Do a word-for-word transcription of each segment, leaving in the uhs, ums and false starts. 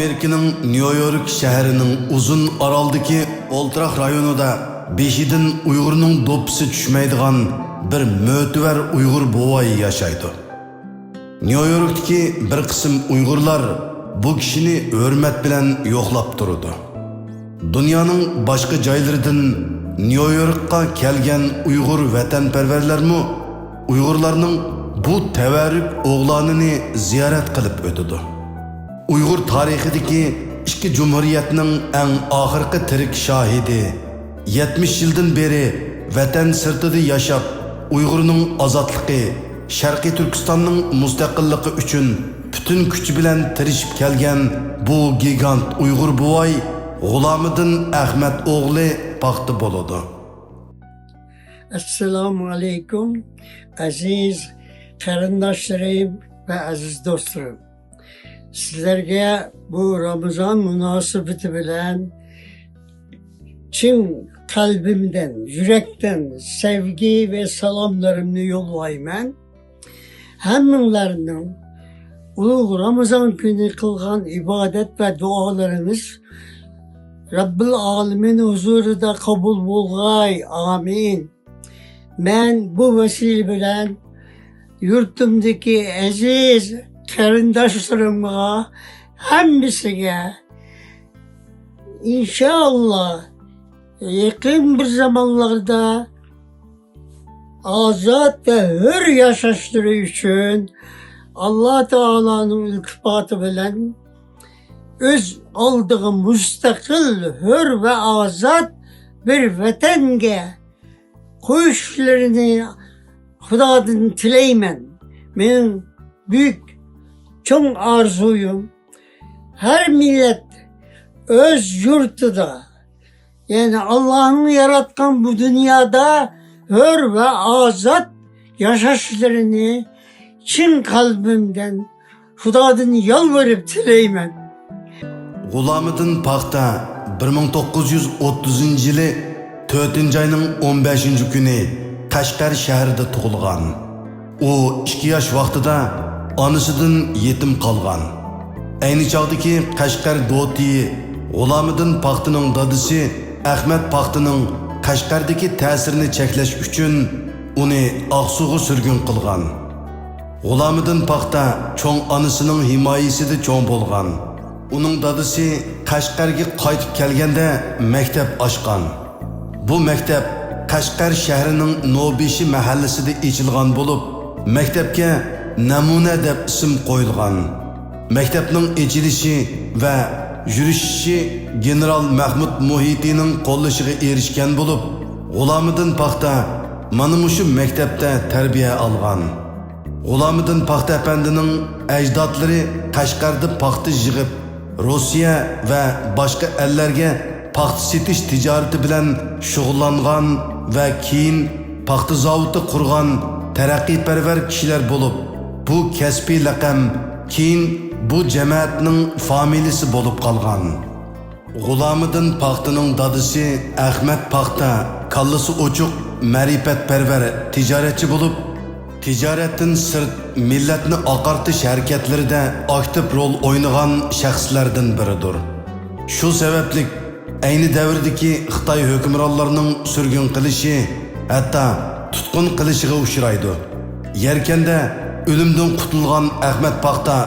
ئامېرىكىنىڭ نيۇ يورك شەھىرىنىڭ ئۇزۇن ئارالدىكى ئولتراخ رايونىدا بېشىدىن ئۇيغۇرنىڭ دوپپىسى چۈشمەيدىغان بىر مۆتىۋەر ئۇيغۇر بوۋاي ياشايدۇ. نيۇ يوركتىكى بىر قىسىم ئۇيغۇرلار بۇ كىشىنى ھۆرمەت بىلەن يوقلاپ تۇرىدۇ. دۇنيانىڭ باشقا جايلىرىدىن نيۇ يوركقا كەلگەن ئۇيغۇر ۋەتەنپەرۋەرلەرمۇ ئۇيغۇرلارنىڭ بۇ تەۋەررۈك ئوغلانىنى زىيارەت قىلىپ ئۆتىدۇ. ئۇيغۇر تارىخىدىكى ئىككى جۇمھۇرىيەتنىڭ ئەڭ ئاخىرقى تىرىك شاھىدى، يەتمىش يىلدىن بېرى ۋەتەن سىرتىدا ياشاپ، ئۇيغۇرنىڭ ئازادلىقى، شەرقىي تۈركىستاننىڭ مۇستەقىللىقى ئۈچۈن پۈتۈن كۈچى بىلەن تىرىشىپ كەلگەن بۇ گىگانت ئۇيغۇر بوۋاي غۇلامىدىن ئەخمەت ئوغلى پاختا بولىدۇ. ئەسسالامۇ ئەلەيكۇم، ئەزىز قېرىنداشلىرىم ۋە ئەزىز دوستلىرىم. سىلەرگە بۇ رامىزان مۇناسىۋىتى بىلەن چىن قەلبىمدىن، يۈرەكتىن سەۋگى ۋە سالاملىرىمنى يوللايمەن. ھەممىڭلارنىڭ ئۇلۇغ رامىزان كۈنى قىلغان ئىبادەت ۋە دۇئالىرىڭىز رەببىل ئالىمىن ھۇزۇرىدا قوبۇل بولغاي. ئامىن. مەن بۇ ۋەسىلە بىلەن يۇرتۇمدىكى ئەزىز قېرىنداشلىرىمغا، ھەممىسىگە ئىنشائاللا يېقىن بىر زامانلاردا ئازاد ۋە ھۆر ياشاشلىرى ئۈچۈن ئاللا تائالانىڭ ئىلتىپاتى بىلەن ئۆز ئالدىغا مۇستەقىل، ھۆر ۋە ئازاد بىر ۋەتەنگە قويۇشلىرىنى خۇدادىن تىلەيمەن. مېنىڭ بۈيۈك، چوڭ ئارزۇيۇم، ھەر مىللەت ئۆز يۇرتىدا، يەنى ئاللانىڭ ياراتقان بۇ دۇنيادا ھۆر ۋە ئازاد ياشاشلىرىنى چىن قەلبىمدىن خۇدادىن يالۋۇرۇپ تىلەيمەن. غۇلامىدىن پاختا بىر مىڭ توققۇز يۈز ئوتتۇزىنچى يىلى تۆتىنچى ئاينىڭ ئون بەشىنچى كۈنى قەشقەر شەھىرىدە تۇغۇلغان. ئۇ ئىككى ياش ۋاقتىدا ئانىسىدىن يېتىم قالغان. ئەينى چاغدىكى قەشقەر دوتىيى غۇلامىدىن پاختىنىڭ دادىسى ئەخمەت پاختىنىڭ قەشقەردىكى تەسىرىنى چەكلەش ئۈچۈن ئۇنى ئاقسۇغا سۈرگۈن قىلغان. غۇلامىدىن پاختا چوڭ ئانىسىنىڭ ھىمايىسىدە چوڭ بولغان. ئۇنىڭ دادىسى قەشقەرگە قايتىپ كەلگەندە مەكتەپ ئاچقان. بۇ مەكتەپ قەشقەر شەھىرىنىڭ نوبېشى مەھەللىسىدە ئېچىلغان بولۇپ، مەكتەپكە نەمۇنە دەپ ئىسىم قويۇلغان. مەكتەپنىڭ ئېچىلىشى ۋە يۈرۈشۈشى گېنېرال مەھمۇد مۇھىتىنىڭ قوللىشىغا ئېرىشكەن بولۇپ، غۇلامىدىن پاختا مانا مۇشۇ مەكتەپتە تەربىيە ئالغان. غۇلامىدىن پاختا ئەپەندىنىڭ ئەجدادلىرى قەشقەردە پاختا يىغىپ، روسىيە ۋە باشقا ئەللەرگە پاختا سېتىش تىجارىتى بىلەن شۇغۇللانغان ۋە كېيىن پاختا زاۋۇتى قۇرغان تەرەققىيپەرۋەر كىشىلەر بولۇپ، بۇ كەسپىي لەقەم كېيىن بۇ جەمەتنىڭ فامىلىسى بولۇپ قالغان. غۇلامىدىن پاختىنىڭ دادىسى ئەخمەت پاختا كاللىسى ئوچۇق، مەرىپەتپەرۋەر تىجارەتچى بولۇپ، تىجارەتتىن سىرت مىللەتنى ئاقارتىش ھەرىكەتلىرىدە ئاكتىپ رول ئوينىغان شەخسلەردىن بىرىدۇر. شۇ سەۋەبلىك ئەينى دەۋردىكى خىتاي ھۆكۈمرانلىرىنىڭ سۈرگۈن قىلىشى، ھەتتا تۇتقۇن قىلىشىغا ئۇچرايدۇ. يەركەندە ئۆلۈمدىن قۇتۇلغان ئەخمەت پاختا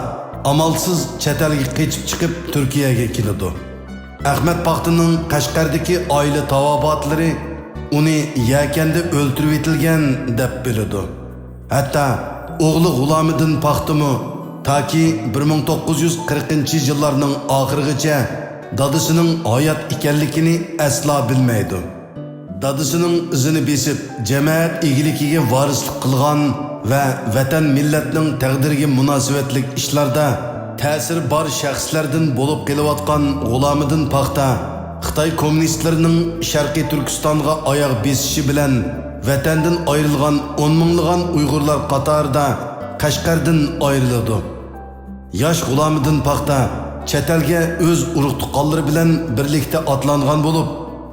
ئامالسىز چەت ئەلگە قېچىپ چىقىپ تۈركىيەگە كېلىدۇ. ئەخمەت پاختىنىڭ قەشقەردىكى ئائىلە تاۋابىئاتلىرى ئۇنى يەكەندە ئۆلتۈرۈۋېتىلگەن دەپ بىلىدۇ. ھەتتا ئوغلى غۇلامىدىن پاختىمۇ تاكى بىر مىڭ توققۇز يۈز قىرىقىنچى يىللارنىڭ ئاخىرىغىچە دادىسىنىڭ ھايات ئىكەنلىكىنى ئەسلا بىلمەيدۇ. دادىسىنىڭ ئىزىنى بېسىپ، جەمەت ئىگىلىكىگە ۋارىسلىق قىلغان ۋە ۋەتەن مىللەتنىڭ تەقدىرىگە مۇناسىۋەتلىك ئىشلاردا تەسىرى بار شەخسلەردىن بولۇپ قېلىۋاتقان غۇلامىدىن پاختا خىتاي كوممۇنىستلىرىنىڭ شەرقىي تۈركىستانغا ئاياغ بېسىشى بىلەن ۋەتەندىن ئايرىلغان ئون مىڭلىغان ئۇيغۇرلار قاتارىدا قەشقەردىن ئايرىلىدۇ. ياش غۇلامىدىن پاختا چەت ئەلگە ئۆز ئۇرۇق-تۇغقانلىرى بىلەن بىرلىكتە ئاتلانغان بولۇپ،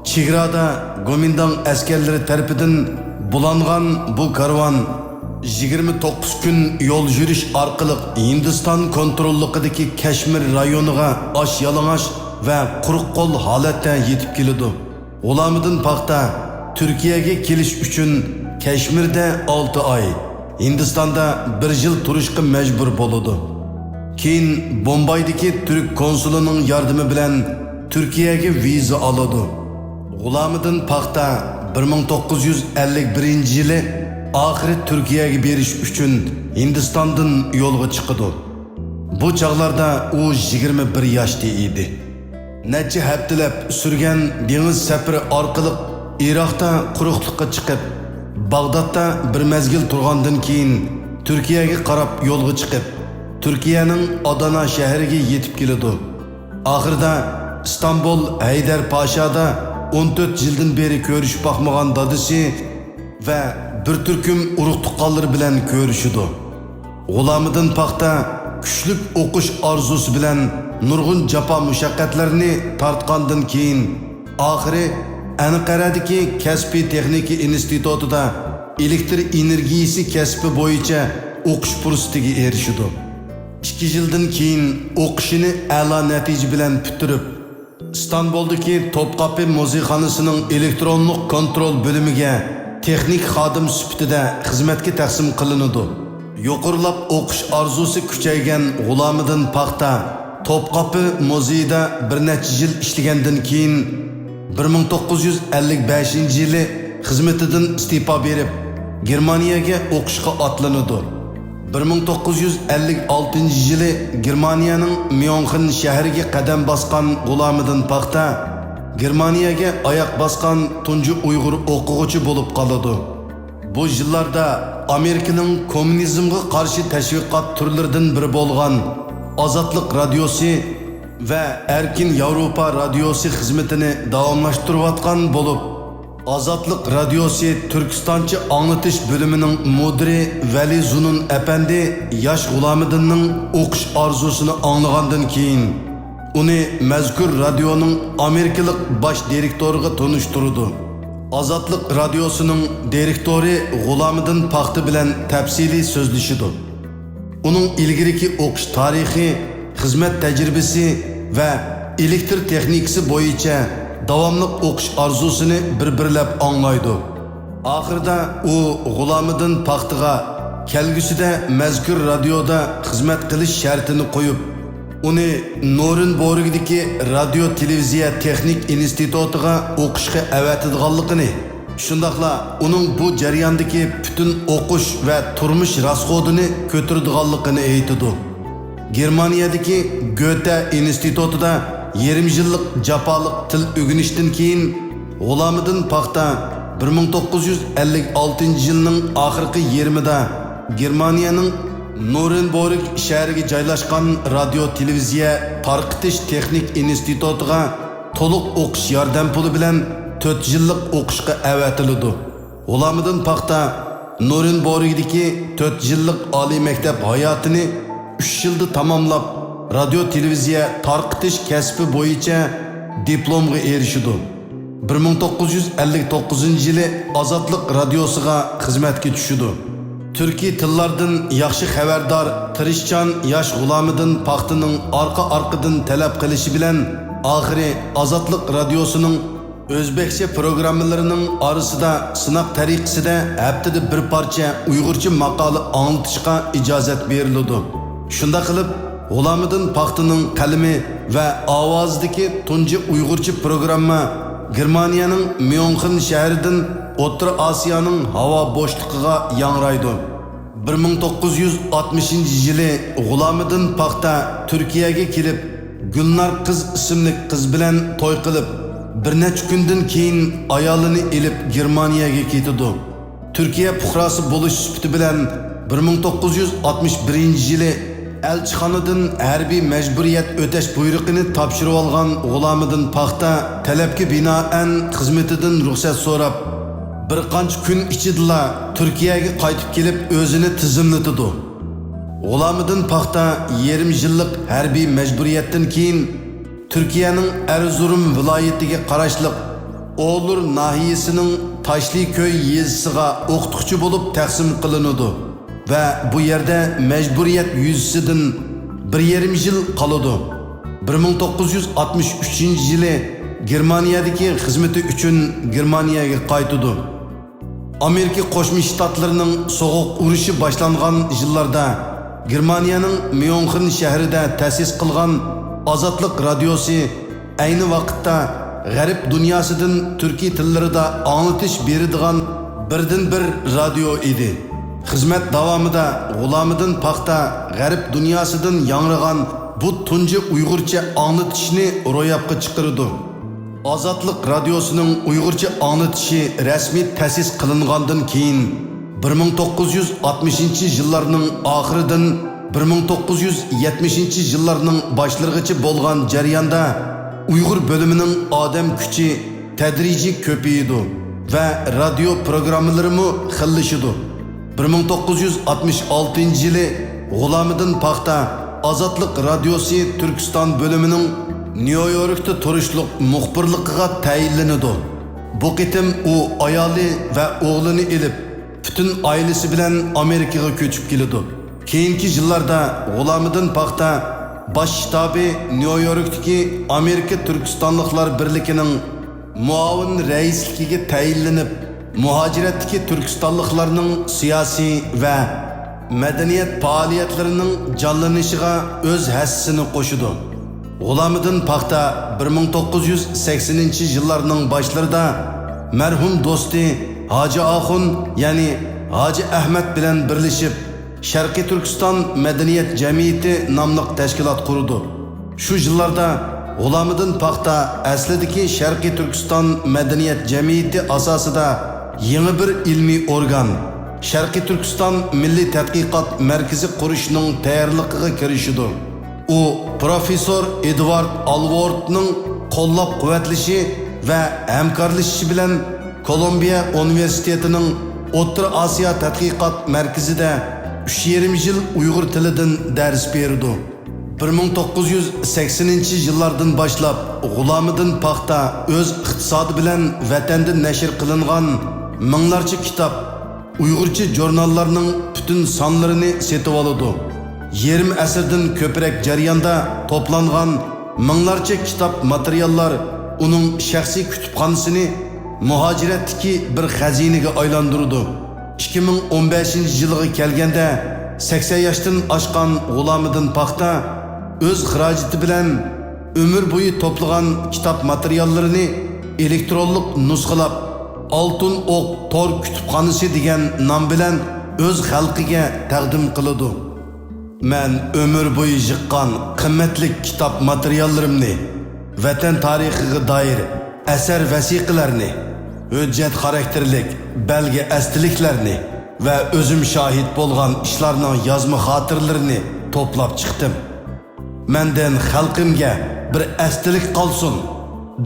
چېگرادا گومىنداڭ ئەسكەرلىرى تەرىپىدىن بۇلانغان بۇ كارۋان يىگىرمە توققۇز كۈن يول يۈرۈش ئارقىلىق ھىندىستان كونتروللۇقىدىكى كەشمىر رايونىغا ئاچ يالىڭاچ ۋە قۇرۇق قول ھالەتتە يېتىپ كېلىدۇ. غۇلامىدىن پاختا تۈركىيەگە كېلىش ئۈچۈن كەشمىردە ئالتە ئاي، ھىندىستاندا بىر يىل تۇرۇشقا مەجبۇر بولىدۇ. كېيىن بومبايدىكى تۈرك كونسۇلىنىڭ ياردىمى بىلەن تۈركىيەگە ۋىزا ئالىدۇ. غۇلامىدىن پاختا بىر مىڭ توققۇز يۈز ئەللىك بىرىنچى يىلى ئاخىرى تۈركىيەگە بېرىش ئۈچۈن ھىندىستاندىن يولغا چىقىدۇ. بۇ چاغلاردا ئۇ يىگىرمە بىر ياشتا ئىدى. نەچچە ھەپتىلەپ سۈرگەن دېڭىز سەپىرى ئارقىلىق ئىراقتا قۇرۇقلۇققا چىقىپ، باغدادتا بىر مەزگىل تۇرغاندىن كېيىن، تۈركىيەگە قاراپ يولغا چىقىپ، تۈركىيەنىڭ ئادانا شەھىرىگە يېتىپ كېلىدۇ. ئاخىرىدا ئىستانبۇل ھەيدەر پاشادا ئون تۆت يىلدىن بېرى كۆرۈشۈپ باقمىغان دادىسى ۋە بىر تۈركۈم ئۇرۇق-تۇغقانلىرى بىلەن كۆرۈشىدۇ. غۇلامىدىن پاختا كۈچلۈك ئوقۇش ئارزۇسى بىلەن نۇرغۇن جاپا-مۇشەققەتلەرنى تارتقاندىن كېيىن، ئاخىرى ئەنقەرەدىكى كەسپىي تېخنىكا ئىنستىتۇتىدا ئېلېكتر ئېنېرگىيىسى كەسپى بويىچە ئوقۇش پۇرسىتىگە ئېرىشىدۇ. ئىككى يىلدىن كېيىن ئوقۇشىنى ئەلا نەتىجە بىلەن پۈتتۈرۈپ، ئىستانبۇلدىكى توپقاپى مۇزېيخانىسىنىڭ ئېلېكترونلۇق كونترول بۆلۈمىگە تېخنىك خادىم سۈپىتىدە خىزمەتكە تەقسىم قىلىنىدۇ. يۇقىرىلاپ ئوقۇش ئارزۇسى كۈچەيگەن غۇلامىدىن پاختا توپقاپى مۇزېيىدا بىر نەچچە يىل ئىشلىگەندىن كېيىن، بىر مىڭ توققۇز يۈز ئەللىك بەشىنچى يىلى خىزمىتىدىن ئىستېپا بېرىپ، گېرمانىيەگە ئوقۇشقا ئاتلىنىدۇ. بىر مىڭ توققۇز يۈز ئەللىك ئالتىنچى يىلى گېرمانىيەنىڭ ميۇنخېن شەھىرىگە قەدەم باسقان غۇلامىدىن پاختا گېرمانىيەگە ئاياق باسقان تۇنجى ئۇيغۇر ئوقۇغۇچى بولۇپ قالىدۇ. بۇ يىللاردا ئامېرىكىنىڭ كوممۇنىزمغا قارشى تەشۋىقات تۈرلىرىدىن بىرى بولغان ئازادلىق رادىيوسى ۋە ئەركىن ياۋروپا رادىيوسى خىزمىتىنى داۋاملاشتۇرۇۋاتقان بولۇپ، ئازادلىق رادىيوسى تۈركىستانچە ئاڭلىتىش بۆلۈمىنىڭ مۇدىرى ۋەلى زۇنۇن ئەپەندى ياش غۇلامىدىننىڭ ئوقۇش ئارزۇسىنى ئاڭلىغاندىن كېيىن، ئۇنى مەزكۇر رادىيونىڭ ئامېرىكىلىق باش دىرېكتورىغا تونۇشتۇرىدۇ. ئازادلىق رادىيوسىنىڭ دىرېكتورى غۇلامىدىن پاختا بىلەن تەپسىلىي سۆزلىشىدۇ. ئۇنىڭ ئىلگىرىكى ئوقۇش تارىخى، خىزمەت تەجرىبىسى ۋە ئېلېكتر تېخنىكىسى بويىچە داۋاملىق ئوقۇش ئارزۇسىنى بىر-بىرلەپ ئاڭلايدۇ. ئاخىرىدا ئۇ غۇلامىدىن پاختىغا كەلگۈسىدە مەزكۇر رادىيودا خىزمەت قىلىش شەرتىنى قويۇپ، ئۇنى نورېنبورگدىكى رادىيو تېلېۋىزىيە تېخنىك ئىنستىتۇتىغا ئوقۇشقا ئەۋەتىدىغانلىقىنى، شۇنداقلا ئۇنىڭ بۇ جەرياندىكى پۈتۈن ئوقۇش ۋە تۇرمۇش راسخوتىنى كۆتۈرىدىغانلىقىنى ئېيتىدۇ. گېرمانىيەدىكى گۆتە ئىنستىتۇتىدا يېرىم يىللىق جاپالىق تىل ئۆگىنىشتىن كېيىن، غۇلامىدىن پاختا بىر مىڭ توققۇز يۈز ئەللىك ئالتىنچى يىلنىڭ ئاخىرقى يېرىمىدا گېرمانىيەنىڭ نورېنبورگ شەھىرىگە جايلاشقان رادىيو تېلېۋىزىيە تارقىتىش تېخنىك ئىنستىتۇتىغا تولۇق ئوقۇش ياردەم پۇلى بىلەن تۆت يىللىق ئوقۇشقا ئەۋەتىلىدۇ. غۇلامىدىن پاختا نورېنبورگدىكى تۆت يىللىق ئالىي مەكتەپ ھاياتىنى ئۈچ يىلدا تاماملاپ، رادىيو تېلېۋىزىيە تارقىتىش كەسپى بويىچە دىپلومغا ئېرىشىدۇ. بىر مىڭ توققۇز يۈز ئەللىك توققۇزىنچى يىلى ئازادلىق رادىيوسىغا خىزمەتكە چۈشىدۇ. تۈركىي تىللاردىن ياخشى خەۋەردار، تىرىشچان ياش غۇلامىدىن پاختىنىڭ ئارقا-ئارقىدىن تەلەپ قىلىشى بىلەن، ئاخىرى ئازادلىق رادىيوسىنىڭ ئۆزبېكچە پروگراممىلىرىنىڭ ئارىسىدا سىناق تەرىقىسىدە ھەپتىدە بىر پارچە ئۇيغۇرچە ماقالە ئاڭلىتىشقا ئىجازەت بېرىلىدۇ. شۇنداق قىلىپ، غۇلامىدىن پاختىنىڭ قەلىمى ۋە ئاۋازىدىكى تۇنجى ئۇيغۇرچە پروگرامما گېرمانىيەنىڭ ميۇنخېن شەھىرىدىن ئوتتۇرا ئاسىيانىڭ ھاۋا بوشلۇقىغا ياڭرايدۇ. بىر مىڭ توققۇز يۈز ئاتمىشىنچى يىلى غۇلامىدىن پاختا تۈركىيەگە كېلىپ، گۈلنار قىز ئىسىملىك قىز بىلەن توي قىلىپ، بىر نەچچە كۈندىن كېيىن ئايالىنى ئېلىپ گېرمانىيەگە كېتىدۇ. تۈركىيە پۇقراسى بولۇش سۈپىتى بىلەن بىر مىڭ توققۇز يۈز ئاتمىش بىرىنچى يىلى ئەلچىخانىدىن ھەربىي مەجبۇرىيەت ئۆتەش بۇيرۇقىنى تاپشۇرۇۋالغان غۇلامىدىن پاختا تەلەپكە بىنائەن خىزمىتىدىن رۇخسەت سوراپ، بىر قانچە كۈن ئىچىدىلا تۈركىيەگە قايتىپ كېلىپ ئۆزىنى تىزىملىتىدۇ. غۇلامىدىن پاختا يېرىم يىللىق ھەربىي مەجبۇرىيەتتىن كېيىن تۈركىيەنىڭ ئەرزۇرۇم ۋىلايىتىگە قاراشلىق ئولۇر ناھىيەسىنىڭ تاشلىكۆي يېزىسىغا ئوقۇتقۇچى بولۇپ تەقسىم قىلىنىدۇ. ۋە بۇ يەردە مەجبۇرىيەت يۈزىسىدىن بىر يېرىم يىل قالىدۇ. بىر مىڭ توققۇز يۈز ئاتمىش ئۈچىنچى يىلى گېرمانىيەدىكى خىزمىتى ئۈچۈن گېرمانىيەگە قايتىدۇ. ئامېرىكا قوشما شتاتلىرىنىڭ سوغۇق ئۇرۇشى باشلانغان يىللاردا گېرمانىيەنىڭ ميۇنخېن شەھىرىدە تەسىس قىلغان ئازادلىق رادىيوسى ئەينى ۋاقىتتا غەرب دۇنياسىدىن تۈركىي تىللىرىدا ئاڭلىتىش بېرىدىغان بىردىنبىر رادىيو ئىدى. خىزمەت داۋامىدا غۇلامىدىن پاختا غەرب دۇنياسىدىن ياڭرىغان بۇ تۇنجى ئۇيغۇرچە ئاڭلىتىشنى روياپقا چىقىرىدۇ. ئازادلىق رادىيوسىنىڭ ئۇيغۇرچە ئاڭلىتىشى رەسمىي تەسىس قىلىنغاندىن كېيىن، بىر مىڭ توققۇز يۈز ئاتمىشىنچى يىللارنىڭ ئاخىرىدىن بىر مىڭ توققۇز يۈز يەتمىشىنچى يىللارنىڭ باشلىرىغىچە بولغان جەرياندا ئۇيغۇر بۆلۈمىنىڭ ئادەم كۈچى تەدرىجىي كۆپىيىدۇ ۋە رادىيو پروگراممىلىرىمۇ خىللىشىدۇ. بىر مىڭ توققۇز يۈز ئاتمىش ئالتىنچى يىلى غۇلامىدىن پاختا ئازادلىق رادىيوسى تۈركىستان بۆلۈمىنىڭ نيۇ يوركتا تۇرۇشلۇق مۇخبىرلىقىغا تەيىنلىنىدۇ. بۇ قېتىم ئۇ ئايالى ۋە ئوغلىنى ئېلىپ، پۈتۈن ئائىلىسى بىلەن ئامېرىكىغا كۆچۈپ كېلىدۇ. كېيىنكى يىللاردا غۇلامىدىن پاختا باش شتابى نيۇ يوركتىكى ئامېرىكا تۈركىستانلىقلار بىرلىكىنىڭ مۇئاۋىن رەئىسلىكىگە تەيىنلىنىپ، مۇھاجىرەتتىكى تۈركىستانلىقلارنىڭ سىياسىي ۋە مەدەنىيەت پائالىيەتلىرىنىڭ جانلىنىشىغا ئۆز ھەسسىسىنى قوشىدۇ. غۇلامىدىن پاختا بىر مىڭ توققۇز يۈز سەكسىنىنچى يىللارنىڭ باشلىرىدا مەرھۇم دوستى ھاجى ئاخۇن، يەنى ھاجى ئەھمەت بىلەن بىرلىشىپ، شەرقىي تۈركىستان مەدەنىيەت جەمئىيىتى ناملىق تەشكىلات قۇرىدۇ. شۇ يىللاردا غۇلامىدىن پاختا ئەسلىدىكى شەرقىي تۈركىستان مەدەنىيەت جەمئىيىتى ئاساسىدا يېڭى بىر ئىلمىي ئورگان، شەرقىي تۈركىستان مىللىي تەتقىقات مەركىزى قۇرۇشنىڭ تەييارلىقىغا كىرىشىدۇ. ئۇ پروفېسسور ئېدۋارد ئالۋوردنىڭ قوللاپ-قۇۋۋەتلىشى ۋە ھەمكارلىشىشى بىلەن كولومبىيە ئۇنىۋېرسىتېتىنىڭ ئوتتۇرا ئاسىيا تەتقىقات مەركىزىدە ئۈچ يېرىم يىل ئۇيغۇر تىلىدىن دەرس بېرىدۇ. بىر مىڭ توققۇز يۈز سەكسىنىنچى يىللاردىن باشلاپ غۇلامىدىن پاختا ئۆز ئىقتىسادى بىلەن ۋەتەندە نەشر قىلىنغان مىڭلارچە كىتاب، ئۇيغۇرچە ژۇرناللارنىڭ پۈتۈن سانلىرىنى سېتىۋالىدۇ. يېرىم ئەسىردىن كۆپرەك جەرياندا توپلانغان مىڭلارچە كىتاب ماتېرىياللار ئۇنىڭ شەخسىي كۇتۇپخانىسىنى مۇھاجىرەتتىكى بىر خەزىنىگە ئايلاندۇرىدۇ. ئىككى مىڭ ئون بەشىنچى يىلىغا كەلگەندە، سەكسەن ياشتىن ئاشقان غۇلامىدىن پاختا ئۆز خىراجىتى بىلەن ئۆمۈر بويى توپلىغان كىتاب ماتېرىياللىرىنى ئېلېكترونلۇق نۇسخىلاپ، ئالتۇن ئوق تور كۇتۇپخانىسى دېگەن نام بىلەن ئۆز خەلقىگە تەقدىم قىلىدۇ. مەن ئۆمۈر بويى يىغقان قىممەتلىك كىتاب ماتېرىياللىرىمنى، ۋەتەن تارىخىغا دائىر ئەسەر ۋەسىقىلەرنى، ھۆججەت خاراكتېرلىك بەلگە ئەستىلىكلەرنى ۋە ئۆزۈم شاھىت بولغان ئىشلارنىڭ يازما خاتىرىلىرىنى توپلاپ چىقتىم. مەندىن خەلقىمگە بىر ئەستىلىك قالسۇن،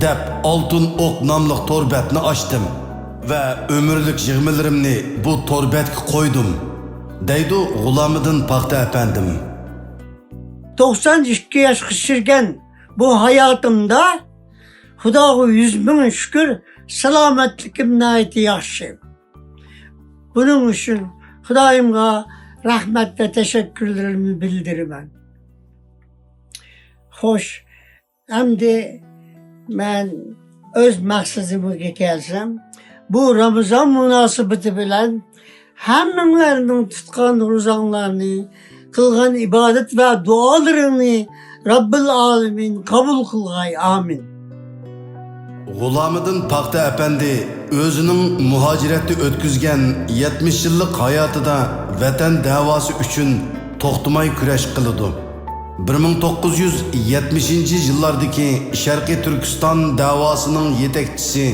دەپ ئالتۇن ئوق ناملىق تور بەتنى ئاچتىم ۋە ئۆمۈرلۈك يىغمىلىرىمنى بۇ تور بەتكە قويدۇم، دەيدۇ غۇلامىدىن پاختا ئەپەندىم. توقسان ئىككى ياشقا يەتكەن بۇ ھاياتىمدا خۇداغا يۈز مىڭ شۈكۈر، سالامەتلىكىم ناھايىتى ياخشى. بۇنىڭ ئۈچۈن خۇدايىمغا رەھمەت ۋە تەشەككۈرلىرىمنى بىلدۈرىمەن. خوش، ئەمدى مەن ئۆز مەقسىتىمگە كەلسەم، بۇ رامىزان مۇناسىۋىتى بىلەن ھەممىڭلارنىڭ تۇتقان روزاڭلارنى، قىلغان ئىبادەت ۋە دۇئالىرىڭنى رەببىل ئالەمىن قوبۇل قىلغاي. ئامىن. غۇلامىدىن پاختا ئەپەندى ئۆزىنىڭ مۇھاجىرەتتە ئۆتكۈزگەن يەتمىش يىللىق ھاياتىدا ۋەتەن دەۋاسى ئۈچۈن توختىماي كۈرەش قىلىدۇ. بىر مىڭ توققۇز يۈز يەتمىشىنچى يىللاردىكى شەرقىي تۈركىستان دەۋاسىنىڭ يېتەكچىسى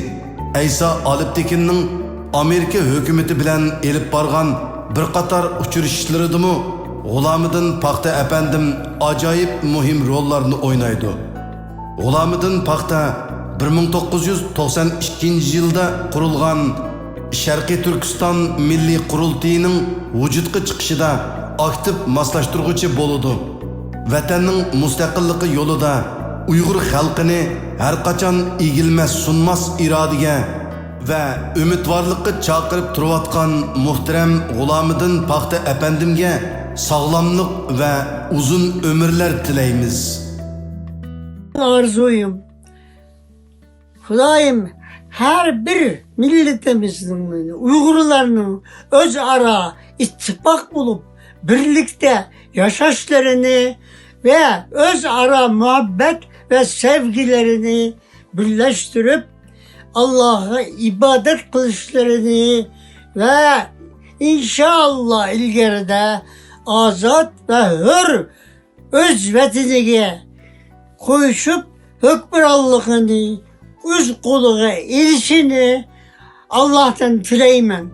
ئەيسا ئالپتېكىننىڭ ئامېرىكا ھۆكۈمىتى بىلەن ئېلىپ بارغان بىر قاتار ئۇچرىشىشلىرىدىمۇ غۇلامىدىن پاختا ئەپەندىم ئاجايىپ مۇھىم روللارنى ئوينايدۇ. غۇلامىدىن پاختا بىر مىڭ توققۇز يۈز توقسان ئىككىنچى يىلدا قۇرۇلغان شەرقىي تۈركىستان مىللىي قۇرۇلتىيىنىڭ ۋۇجۇدقا چىقىشىدا ئاكتىپ ماسلاشتۇرغۇچى بولىدۇ. ۋەتەننىڭ مۇستەقىللىقى يولىدا ئۇيغۇر خەلقىنى ھەرقاچان ئېگىلمەس سۇنماس ئىرادىگە ۋە ئۈمىدۋارلىققا چاقىرىپ تۇرۇۋاتقان مۇھتەرەم غۇلامىدىن پاختا ئەپەندىمگە ساغلاملىق ۋە ئۇزۇن ئۆمۈرلەر تىلەيمىز. ئارزۇيۇم، خۇدايىم ھەر بىر مىللىتىمىزنىڭ، ئۇيغۇرلارنىڭ ئۆزئارا ئىتتىپاق بولۇپ، بىرلىكتە ياشاشلىرىنى ۋە ئۆزئارا مۇھەببەت ۋە سەۋگىلىرىنى بىرلەشتۈرۈپ، ئاللاغا ئىبادەت قىلىشلىرىنى ۋە ئىنشائاللا ئىلگىرىدە ئازاد ۋە ھۆر ئۆز ۋەتىنىگە قويۇشۇپ، ھۆكمرانلىقىنى ئۆز قولىغا ئېلىشىنى ئاللاھتىن تىلەيمەن.